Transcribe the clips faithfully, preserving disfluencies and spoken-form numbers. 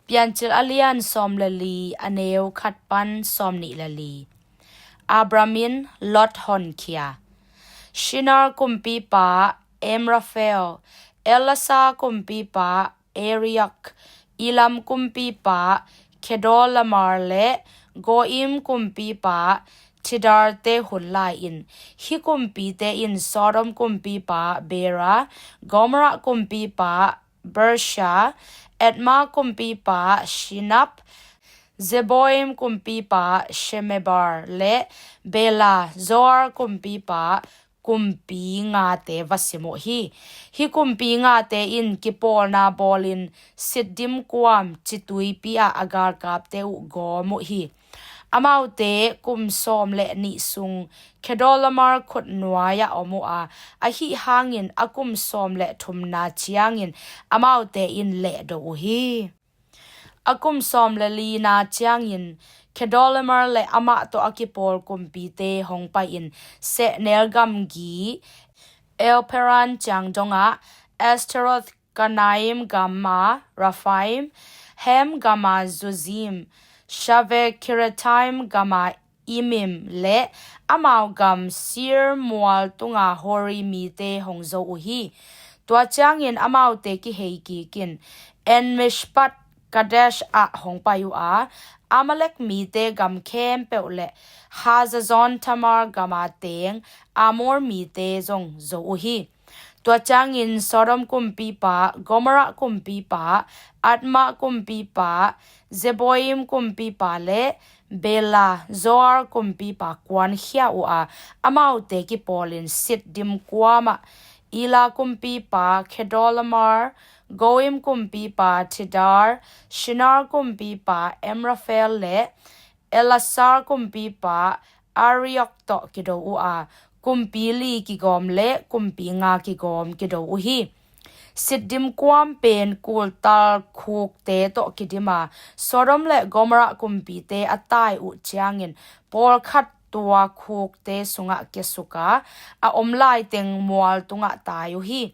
Piancil a lian sawm le li, a neu khat pan sawm nih le li. Abram in Lot honkhia. Shinar kumpipa Amrafel, Ellasar kumpipa Ariok, Elam kumpipa Kedorlaomer le Goim kumpipa Tidal te hun lai-in, hih kumpite in Sodom kumpipa Bera, Gomorrah kumpipa Birsha, Admah kumpipa Shinab, Zeboim kumpipa Shemeber le Bela, Zoar kumpipa kumpi ngate va sim uh hi. Hih kumpi ngate in kipawlna bawlin Siddim kuam cituipi ah a galkapte uh gawm uh hi. Amaute kum sawm le nih sung Kedorlaomer khut nuai-ah om uh a, ahi hangin a kum sawm le thumna ciangin amaute in lehdo uh hi. A kum sawm le lina ciangin Kedorlaomer le amah tawh a kipawl kumpite hong pai-in sehnel gamgi Elparan ciang dongah Ashtaroth, Karnaim gama Rephaim, Ham gama Zuzim, Shaveh Kiriathaim gama Emim le amau gam Seir mual tunga Hori mite hong zo uh hi. Tua ciangin amaute kihei kikin En-mishpat Kadesh ah hong pai uh a, Amalek mite gam khempeuh le Hazazon Tamar gama teng Amor mite zong zo uh hi. Tua ciangin Sodom kumpipa, Gomorrah kumpipa, Admah kumpipa, Zeboim kumpipa le Bela, Zoar kumpipa kuankhia uh a, amaute kipawlin Siddim kuamah Elah kumpipa Kedorlaomer, Goim kumpipa Tidal, Shinar kumpipa Amrafel le Ellasar kumpipa Ariok tawh kido uh a, kumpi li kigawm le kumpi nga kigawm kido uh hi. Siddim kuam pen kultal khukte tawh kidim a, Sodom le Gomorrah kumpite a tai uh ciangin pawlkhat tua khukte sungah kiasuk a, a om laiteng mual tungah tai uh hi.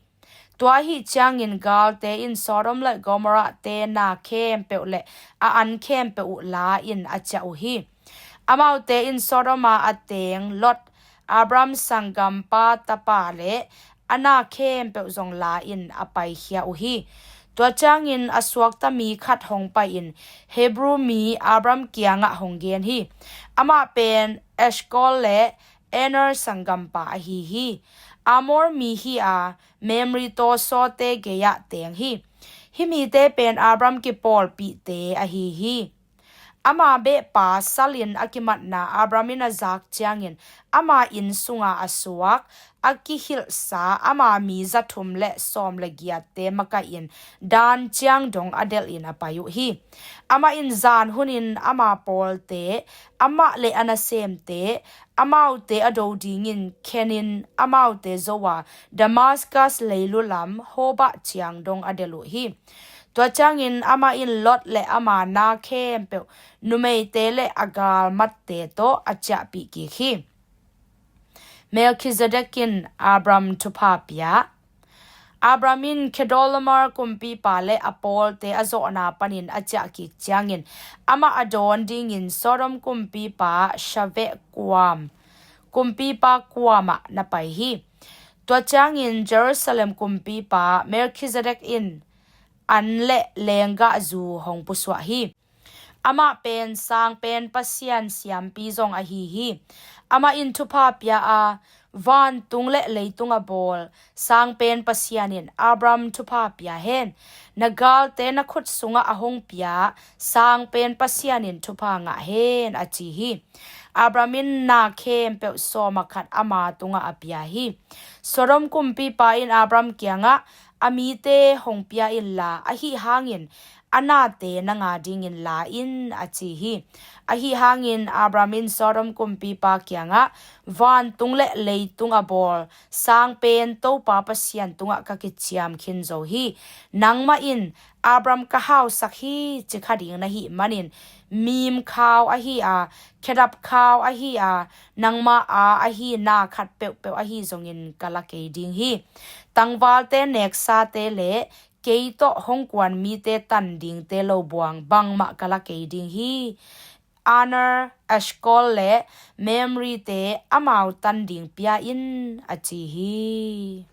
Tua ahi ciangin galte in Sodom le Gomorrah te na khempeuh le a an khempeuh uh la-in a ciah uh hi. Amaute in Sodom a a teng Lot, Abram sanggampa tapa le a na khempeuh zong la-in a paikhia uh hi. Tua ciangin a suakta mi khat hong pai-in Hebru mi Abram kiangah hong gen hi. Amah pen Eshkol le Aner sanggampa ahi hi. Amor mi hi a, Mamre tawsawte gei-ah teng hi. Hih mite pen Abram kipawlpihte ahi hi. Ama behpa salin a kimatna Abram in a zak ciangin ama inn sunga a suak, a kihilhsa ama mi zathum le sawm le giatte makaih in Dan ciang dong a delhin a pai uh hi. Amah in zan hunin ama pawlte, amah le a nasemte, amaute a do dingin khenin amaute zo a, Damaskas leilu lam Hobah ciang dong a delh uh hi. Tua ciangin amah in Lot le ama na khempeuh, numeite le a galmatte tawh a ciahpih kik hi. Melkhizedek in Abram thupha pia. Abram in Kedorlaomer kumpipa le a pawlte a zawhna panin a ciah kik ciangin amah a dawn dingin Sodom kumpipa Shaveh kuam, kumpipa kuamah na pai hi. Tua ciangin Jerusalem kumpipa Melkhizedek in an le lenggahzu hong pusuah hi. Amah pen sangpen Pasian siampi zong ahi hi. Amah in thupha pia a, vantung le leitung a bawl sangpen Pasian in Abram thupha pia hen. Na galte na khut sungah a hong pia sangpen Pasian in thupha ngah hen, a ci hi. Abram in na khempeuh sawm a khat ama tungah a pia hi. Sodom kumpipa in Abram kiangah, a mite hong pia inla, ahi hangin a nate nang a dingin la in, a ci hi. Ahi hangin Abram in Sodom kumpipa kiangah, vantung le leitung a bawl sangpen Topa Pasian tungah ka kiciam khin zo hi. Nangmah in Abram ka hausak hi ci kha ding na hih manin, mim khau ahi a, khedap khau ahi a, nangma a ahi na khat peuhpeuh ahi zongin ka la kei ding hi. Tangvalte, neksate le kei tawh hong kuan mite tan dingte lo buang bangmah ka la kei ding hi. Aner, Eshkol le Mamre-te amau tan ding pia in, a ci hi.